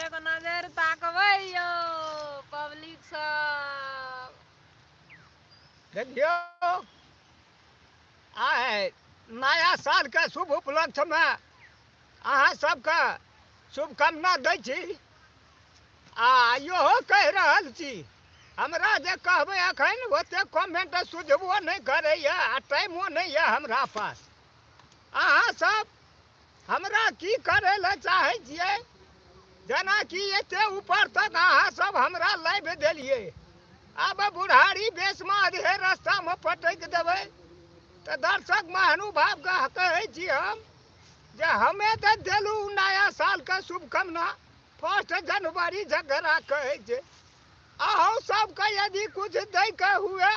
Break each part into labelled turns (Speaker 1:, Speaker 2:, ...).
Speaker 1: कतेक नजर ताकबै यौ पब्लिक सब।
Speaker 2: देखियौ आइ नया सालके शुभ उपलक्ष्यमे अहाँ सबके शुभकामना दै छी आ इहो कहि रहल छी, हमरा जे कहबै एखन ओतेक कमेंट सुझबो नहि करैए आ टाइमो नहि यऽ हमरा पास। अहाँ सब हमरा की करै लए चाहै छियै? जेनाकि एते ऊपर तक अहाँ सब हमरा लाबि देलियै, आब बुढ़ारी बेसमे अधे रास्तामे पटकि देबै तऽ दर्शक महानुभावके कहै छी हम जे हमे तऽ देलहुँ नया सालके शुभकामना, 1 जनवरी जकरा कहै छै। अहूँ सबके यदि किछु दैके हुए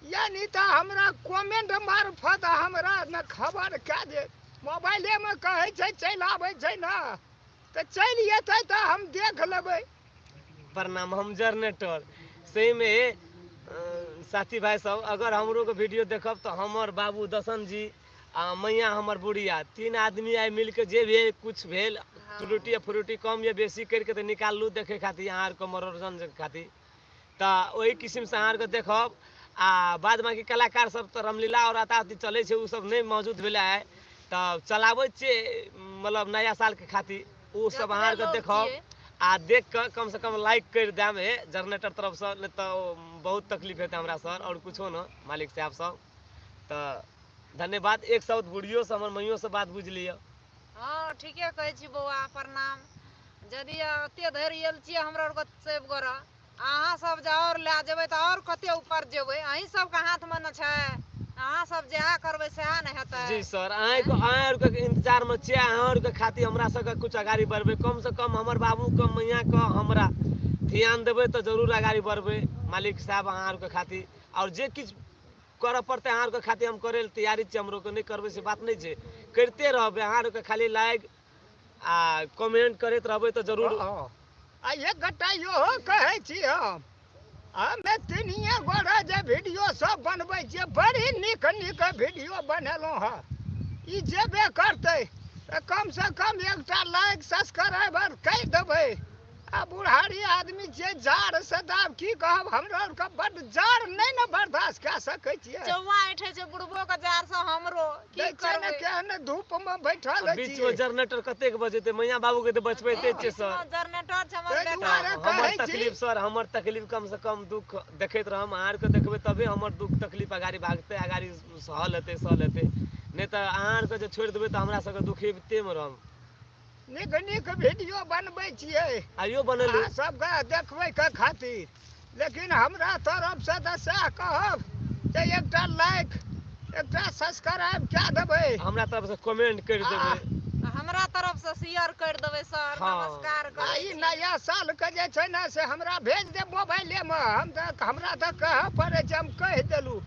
Speaker 2: यानी तऽ हमरा कमेंट मार्फत हमरा ने खबर कए देब। मोबाइलेमे कहै छै चलि आबै छै ने, तऽ चलि एतै तऽ हम देख लेबै।
Speaker 3: प्रणाम, हम जनरेटर। सहीमे साथी भाई सब, अगर हमरो के वीडियो देखब तऽ हमर बाबू दसन जी आ मैया हमर बुढ़िया 3 आदमी आइ मिलके जे भी कुछ भेल त्रुटि या फ्रुटी कम या बेसी करके तऽ निकाललू देखे खातिर, अहाँ आरके मनोरंजन खातिर। तऽ ओहि किस्मसँ अहाँ आरके देखब। आ बाद बाकी कलाकार सब तऽ रामलीला और आता चलै छै, ओ सब नहि मौजूद भेलै आइ, तऽ चलाबै छियै मतलब नया सालके खातिर। ओ सब अहाँ आरके देखब आ देख कऽ कम से कम लाइक करि देब हे जनरेटर तरफसँ, नहि तऽ बहुत तकलीफ हेतै हमरा सर, आओर कुछो न मालिक साहब सब। तऽ धन्यवाद। एक शब्द बुढ़ियोसँ हमर मैयोसँ बात बुझि लिअ।
Speaker 1: हँ ठीके कहै छी बौआ, प्रणाम। यदि एते धरि आयल छियै हमरा आरके सेव करऽ, अहाँ सब जे आओर लए जेबै तऽ आओर कते ऊपर जेबै, अहीं सबके हाथमे ने छै, अहाँ सब जएह करबै सएह ने हेतै।
Speaker 3: जी सर, अहाँ आरके इंतजारमे छियै, अहाँ आरके खातिर हमरा सबके कुछ अगाड़ी बढ़बै। कम से कम हमर बाबूके मैयाके हमरा ध्यान देबै तऽ जरूर अगाड़ी बढ़बै मालिक साहब, अहाँ आरके खातिर। आओर जे किछु करऽ पड़तै अहाँ आरके खातिर हम करै लए तैयारी छियै। हमरो के नहि करबै से बात नहि छै, करिते रहबै। अहाँ आरके खाली लाइक आ कमेंट करैत रहबै तऽ जरूर।
Speaker 2: आ एक घंटा इहो कहै छी हमे तीनिए गोरा जे वीडियो सब बनबै छियै, बड़ी नीक नीक वीडियो बनेलहुँ हँ। ई जेबे करतै तऽ कमसँ कम एकटा लाइक सब्सक्राइबर कहि देबै। आ बुढ़ारी आदमी छियै, जाड़ से तऽ आब की कहब, हमरा आरके बड्ड जाड़ नहि ने बर्दाश्त कए सकै छियै।
Speaker 1: चौआ ऐठै छै बुढ़बो के जाड़ से, हमरो की
Speaker 2: देखै छियै ने
Speaker 1: करबै?
Speaker 2: केहन धूपमे बैठल
Speaker 3: बीच में
Speaker 2: छियै।
Speaker 3: जनरेटर कतेक बजेतै, मैया बाबू के तऽ बचबैते छियै सर।
Speaker 1: जनरेटर छै हमर
Speaker 2: ताहि
Speaker 1: बेटा।
Speaker 2: दुआरे
Speaker 3: हमर
Speaker 2: कहै छी
Speaker 3: तकलीफ सर, हमर तकलीफ कम से कम दुख देखैत रहम। अहाँ आरके देखबै तबे हमर दुख तकलीफ अगाड़ी भागतै, अगाड़ी सहल हेतै, सहल हेतै। नहि तऽ अहाँ आरके जे छोड़ि देबै तऽ हमरा सबके दुखीते मे रहब।
Speaker 2: नीक नीक वीडियो बनबै छियै,
Speaker 3: आइयो बनेलहुँ
Speaker 2: अहाँ सबके देखबै के खातिर। लेकिन हमरा तरफसँ तऽ सएह कहब जे एकटा लाइक एकटा सब्सक्राइब कए देबै,
Speaker 3: हमरा तरफसँ कमेंट करि देबै,
Speaker 1: हमरा तरफसँ शेयर करि देबै सर।
Speaker 3: हँ।
Speaker 1: नमस्कार
Speaker 2: आ
Speaker 1: करै
Speaker 2: ई
Speaker 1: छी।
Speaker 2: नया सालके जे छै ने से हमरा भेज देब मोबाइलेमे। हम तऽ हमरा तऽ कहऽ पड़ै छै, हम कहि देलहुँ।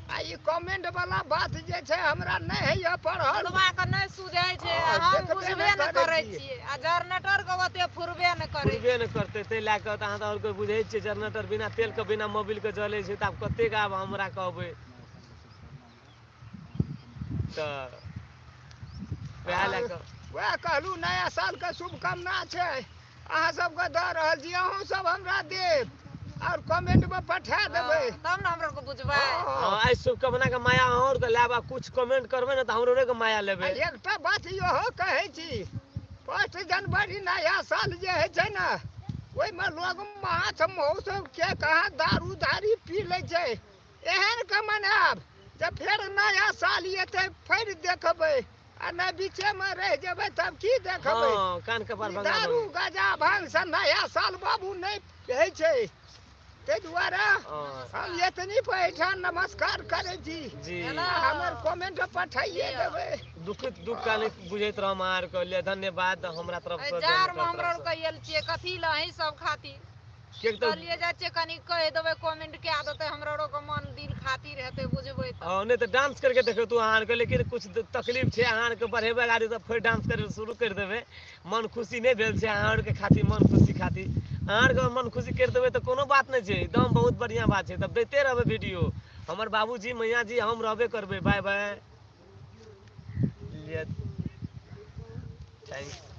Speaker 2: आ ई कमेंट वाला बात जे छै हमरा नहि होइए पढ़ल।
Speaker 1: बुढ़बाके नहि सुझै छै,
Speaker 2: हँ,
Speaker 1: हम
Speaker 2: देखबे
Speaker 1: बुझबे
Speaker 2: नहि
Speaker 1: नहि
Speaker 2: करै
Speaker 1: करै
Speaker 2: छियै।
Speaker 1: छियै, आ जनरेटरके ओते फुरबे नहि करै।
Speaker 3: फुरबे नहि करतै, ताहि लए कऽ तऽ अहाँ तऽ आओर कोइ बुझै छियै जनरेटर बिना तेलके बिना मोबिलके जलै छै, तऽ आब कतेक आब हमरा कहबै। तऽ वएह लए कऽ
Speaker 2: वएह कहलहुँ नया सालके शुभकामना छै अहाँ सबके दऽ रहल छी, अहूँ सब हमरा देब आओर कमेंटमे पठा देबै
Speaker 1: तब ने हमरो के बुझबै।
Speaker 3: हँ, आइ शुभकामना के माया अहाँ आरके लेब, आ कुछ कमेंट करबै ने तऽ हमरो के माया लेबै।
Speaker 2: एकटा बात इहो कहै छी, 1 जनवरी नया साल जे होइ छै ने, ओहिमे लोग माछ माउस के कहाँ दारू दारी पी लै छै। एहन के मनायब जे फेर नया साल एतै फेर देखबै, आ नहि बीचेमे रहि जेबै तब की देखबै?
Speaker 3: हँ, कान कपार
Speaker 2: ई
Speaker 3: भंगा
Speaker 2: दारू गाजा भांग से नया साल बाबू नहि होइ छै। ताहि दुआरे
Speaker 3: हँ।
Speaker 2: हम एतनी पर एहिठाम नमस्कार करै छी
Speaker 3: जी।
Speaker 2: आ हमर कमेंट पठाइए देबै।
Speaker 3: दुखित दुख का नहि बुझैत रहम अहाँ आरके लिए धन्यवाद हमरा तरफसँ।
Speaker 1: जाड़मे हमरा आरके आयल छियै कथी लए, अहीं सब खातिर
Speaker 3: किएक तऽ
Speaker 1: कहलियै जाइ छियै कनि कहि देबै, कमेंट कए देतै, हमरा आरके मन दिल खातिर हेतै, बुझबै तऽ।
Speaker 3: हँ, नहि तऽ डांस करके देखौ तू अहाँ आरके, लेकिन कुछ तकलीफ छै अहाँ आरके बढ़ेबै गाड़ी तऽ फेर डांस करे शुरू करि देबै। मन खुशी नहि भेल छै अहाँ आरके खातिर, मन खुशी खातिर अहाँ आरके मन खुशी करि देबै तऽ कोनो बात नहि छै, एकदम बहुत बढ़िआँ बात छै। तब दैते रहबै वीडियो, हमर बाबूजी मैया जी हम रहबे करबै। बाय बाय, लिए, thanks.